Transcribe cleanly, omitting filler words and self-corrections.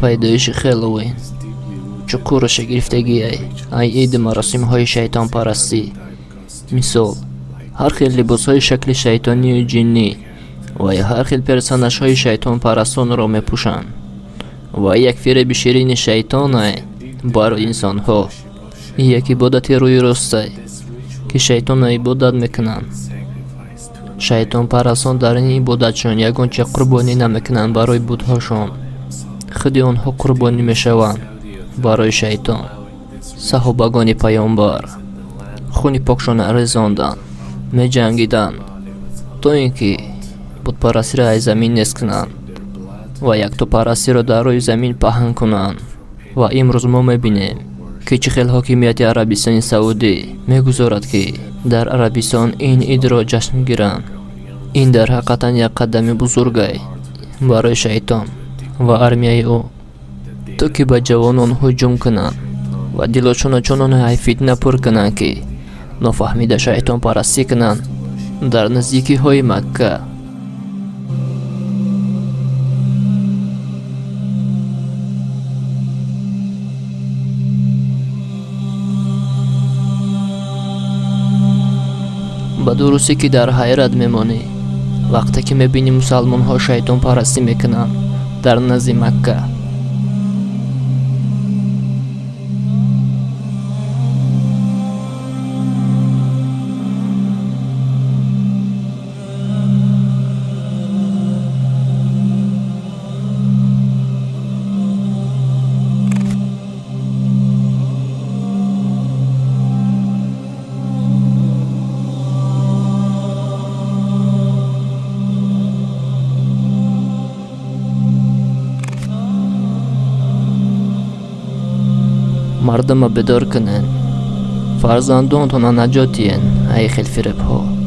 Пайдоиши Хеллоуин чуқураша гирифтагиай ай иду маросимҳои шайтонпарастӣ. Мисол, ҳар хел либосҳои шакли шайтонию ҷиннӣ ва ё ҳар хел персонажҳои шайтонпарастонро мепӯшанд. Ва як фиреби ширини шайтонай барои инсонҳо. Як ибодати рӯи ростай, ки шайтонро ибодат мекунанд. Шайтонпарастон дар ин ибодатшон ягон чи қурбонӣ намекунанд барои бутҳошон. Худи онҳо қурбонӣ мешаванд барои шайтон. Саҳобагони паёмбар хуни покшона резонданд, меҷангиданд, то ин ки бутпарастиро аз замин нест кунанд ва яктопарастиро дар рӯи замин паҳн кунанд. Ва имрӯз мо мебинем, ки чӣ хел ҳокимияти Арабистони Саудӣ мегузорад, ки дар Арабистон ин идро ҷашн гиранд. Ин дар ҳақиқатан як қадами бузургай барои шайтон ва армияи ӯ, то ки ба ҷавонон ҳуҷум кунанд ва дилошонро чунон ай фитна пур кунанд, ки нофаҳмида шайтонпарастӣ кунанд дар наздикиҳои Макка. Ба дурустӣ, ки дар ҳайрат мемонӣ, вақте ки мебинӣ мусалмонҳо шайтонпарастӣ мекунанд дар назди Макка. Мардума бедор кунен, фарзандонтона наҷот диҳен ай хел фиребҳо.